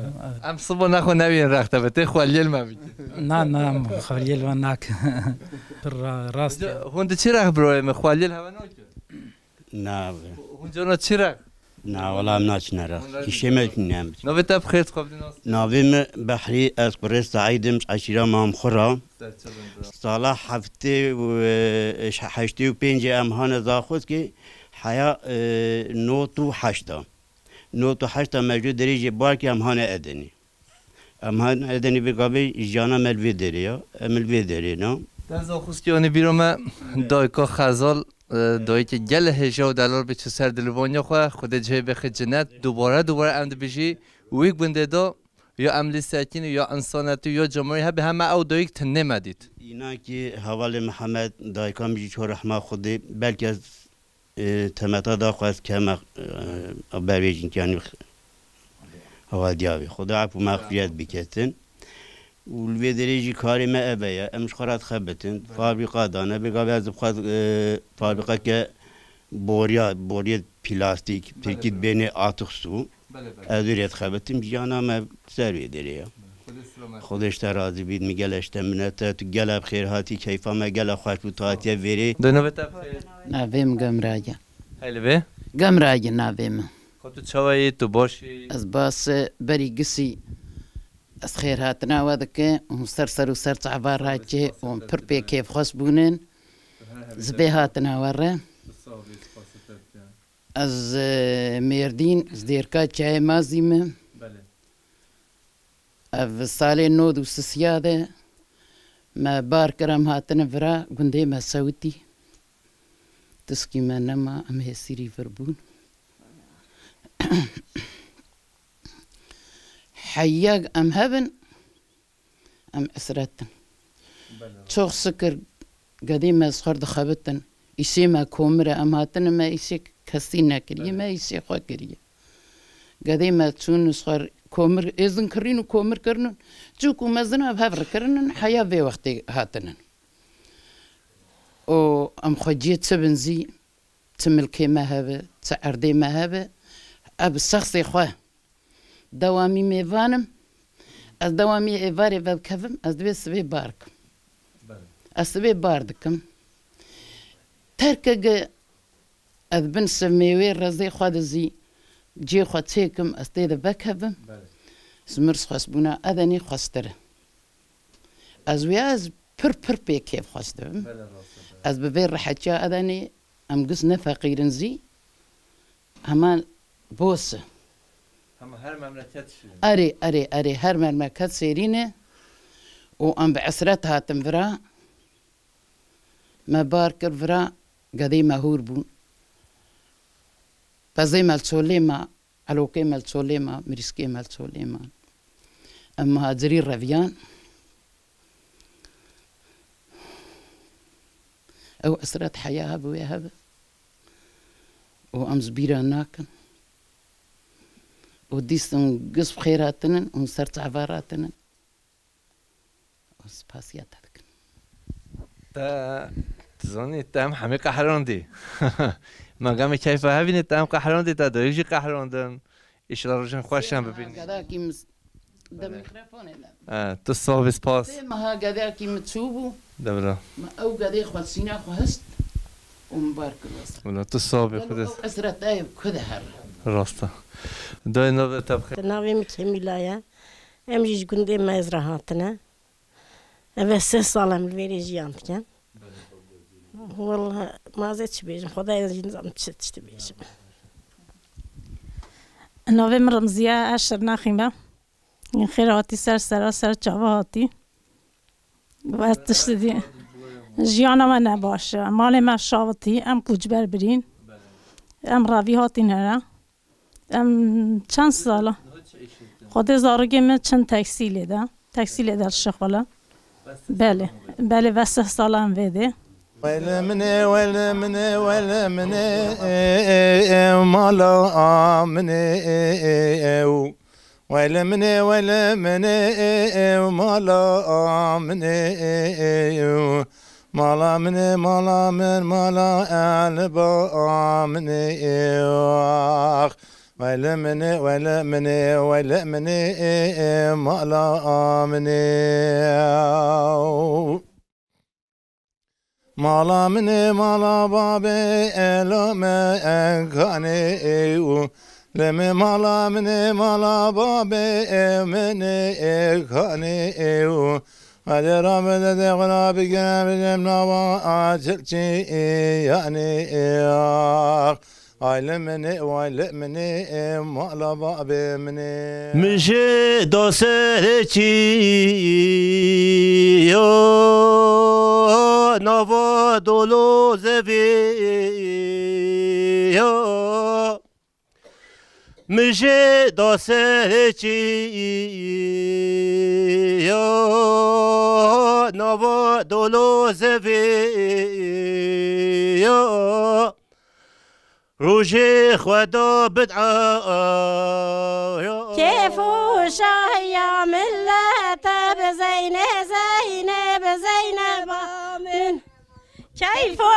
Em sibo nexwe newîn rexte bi tê xweliyê li me bikî. Na, na, em xweliyê li me nakin. Ra-, rast e. Hûn di çi rex birayê me xweliyê li heve nakin? Na. Hûn cana çi re? Na, wala em naçine re. Hûn re Kişê me ne em. Navê te bi xêr dixwe bidin nas. Navê min Behrî, ez kurê Seîd im, ji eşîra Mamxura. Ser çavên bira. Sala heftê û, e, heştê û pêncê em hane Zaxoskê, heya, e, nod û heşt a. Nod û heşt a me ji derê jê bar kir em hane Edenî. Em han Edenî vê gavê jiyana me li vê derê ya. Em li vê derê ne. Te Zaxoskê anî bîra me, dayika Xezal, e, dayikê gelek hêja û delal bê çû ser dilivaniya xwe. Xwedê cihê bêxe cinet. Dubare dubare em dibêjî Wî gundê de ya em lîstekî ne, ya însanetî, ya cemawî hebe heme ew dayik tinê me dît. Îna ki hevalê Mihemed, dayika min jî çor rehma Xwedê, belkî ez, e, temeta da xwe ez keme, e, bervêjîn ki, yanî, heval diya wî. Xweda ef û mexfiyet biketin. Û li vê derê jî karê me eve ye. Em ji xwe re dixebitin. Belê. Fabrîka dane. Bêga vê ez bi xwe, e, fabrîkeke boriya, boriyê plastîk, Belê, tirkî belê. Dibênê atık su. Belê, belê. Ez wê rê dixebitim. Jiyana me ser wê derê ye. Belê. Xwedê selamet. Xwedê ji te razî bît. Min gele ji te minet e. Tu gele bi xêr hatî. Keyfa me gele xweş bû. Tu hatiye vêrê. Dê navê te bi xêr. Navê min Gemrage. Hey li vê? Gemrage navê min. Xwe tu çawa yî? Tu baş î? Ez baş e, berî gisî. Ez xêrhatina we dike û ser ser û ser çava rakê û pir pê kêfxweş bûnin. Ji vê hatina we re. Ez, e, Mêrdîn, ji Dêrka Çiyayê Mazî me. Ev salê nod û sisiya de me bar kir, em hatine vira gundê me sewitî. Tiskî me nema, em hêsîrî vir bûn. Heya em hebin, em esret in. Belê. Çok şükür gedê me ji xwe dixebitin. Îşê me komir e, em hatine me îşê kesî nekiriye, Belê. Me îşê xwe kiriye. Gedê me çûn ji xwe komir, êzin kirîn û komir kirinin. Çûk û mezin ev hev re kirinin, heya vê wextê hatinin. Û em xwe cê çi bin zî, çi milkê me hebe, çi erdê me hebe, ez bi şexsê xwe dewamî mêvan im. Ez dewamî êvarê vekevim, ez divê sibê bar kim. Belê. Ez sibê bar dikim. Terkege ez bin sivmê wê rezê xwe de zî cê xwe çêkim, ez tê de vekevim. Belê. Ji mir xweşbûna Edenê xweştir e. Ez wê ez pir pir pê kêfxweş dibim. Belê, rast e, belê. Ez bi vê rehetiya Edenê em giş ne feqîr in zî, hema boş e. Hema her memleket şirîn. Erê, erê, erê, her memleket şêrîn e û em bi esret hatin vira. Me bar kir vira, gedê me hûr bûn. Pezê me li çolê ma, elokê me li çolê ma, mirîşkê me li çolê ma. Em muhacirî reviyan. Ew esret heya hebe wê hebe. Û em ji bîra nakin. Û dîstin giş bi xêr hatinin û ser çava ratinin. Û spasiya te dikin. Te, tu zanî, te em hemî qehrandî. Me gemê keyfa hevînê, te em qehrandî, te dayik jî qehrandin. Îşillah rojên xweş em bibînin. Gedakî min s-, de Belê. Mîkrofonê de. E, tu sax bî, spas. Sê meha gedakî min çûbû. De bira. Min ew gedê xwe sîna xwe hişt û min bar kir wesa. Wela tu sax bî, Gelo Xwedê. Ew esret ev ku de here. Rast e. Dayê navê te bi xêr. Navê min Kemîla ye. Em jî ji gundê me ez re hatine. Ev e sê sal em li vêrê jiyan dikin. Wela ma ez ê çi bêjim, Xwedayê jî nizanim çi tiştî bêjim. Navê min Remziye, ez Şirnexî me. Xêr hatî ser sera, ser çava hatî. Ve tiştî dî. Jiyana me ne baş e. Malê me şavitî, em koçber birîn. Em revî hatîn here. Em çend sal e? Xwedê zarokê min çin teksîlê de. Teksîlê de şixule. Belê, belê, ve sih sal em vê dê. Wele min ê, wele min ê, wele min ê, e, e, e, mala min ê, e, e, e, o. Wele min ê, wele min ê, e, e, mala min ê, e, e, o. Mala min ê, mala min, mala elba min ê, e, ax. Wele min ê, wele min ê, wele min ê, e, e, mala min ê, o. Mala min ê, mala babê, elo me enkanê, e, o. Le me mala min ê, mala babê, e, min ê, e, kanê, e, o. Hadi rahmet de xura bigire, bizim nava açıkçı, e, yani, e, ah. Aile min ê, aile min ê, e, mala babê min ê. Min jê da serê çî yo, nava dolo zevê yo. Min jê da serê çi ya nava dolo zevê ya rojê xwe da bid'a ya. Kêf û şahiya millete bi Zeyne, Zeyne, bi Zeyneba min. Keyf û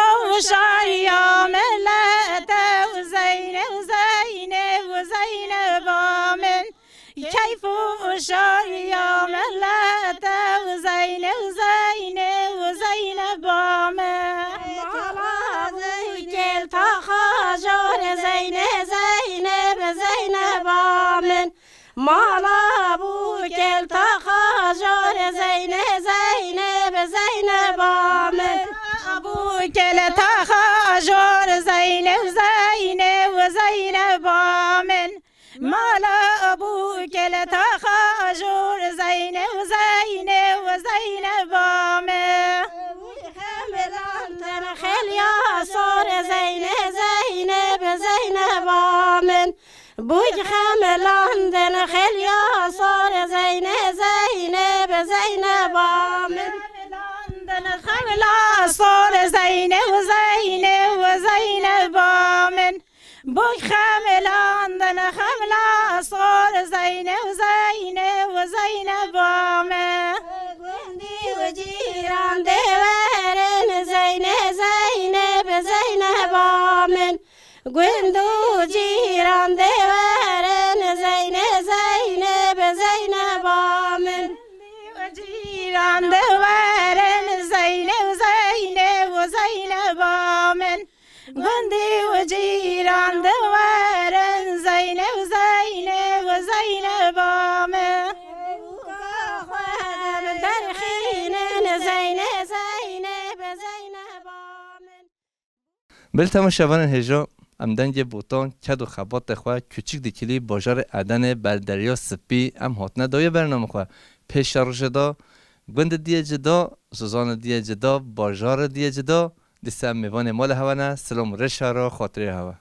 şariya millete û Zeyne û Zeyne û Zeyneba min. Keyf û şariya millete û Zeyne û Zeyne û Zeyneba min. Mala bû kêl taxa jor Zeyne, Zeyne bi Zeyneba min. Mala bû kêl taxa jor Zeyne, Zeyne bi Zeyneba min. Bû kêl taxa jor Zeyne, Zeyne û Zeyneba min. Mala bû kêl taxa jor Zeyne, Zeyne û Zeyneba min. Xemilan ten xelya sor Zeyne, Zeyne bi Zeyneba min. Bûk xemilandin xelya sor Zeyne, Zeyne bi Zeyneba min. Xemilandin xemla sor Zeyne û Zeyne û Zeyneba min. Bûk xemilandin xemla sor Zeyne û Zeyne û Zeyneba min. Gundî û cîran dê werin Zeyne, Zeyne bi Zeyneba min. Gund û cîran dê werin Zeyne, Zeyne bi Zeyneba min. Cîran dê werin Zeyne û Zeyne û Zeyneba min. Gundî û cîran dê werin Zeyne û Zeyne û Zeyneba min. Derxînin Zeyne, Zeyne bi Zeyneba min. Belê temaşevanên hêja, em dengê botan, ked û xebatê xwe, Küçük Dikili, bajarê Edenê, ber Derya Spî, em hatine dawiyê bername xwe. Pêşerojê cida, gundê diyê cida, zozanê diyê cida, bajarê diyê cida, dîsa em mêvanê malê hewe ne, silam û rêşa re, xatirê hewe.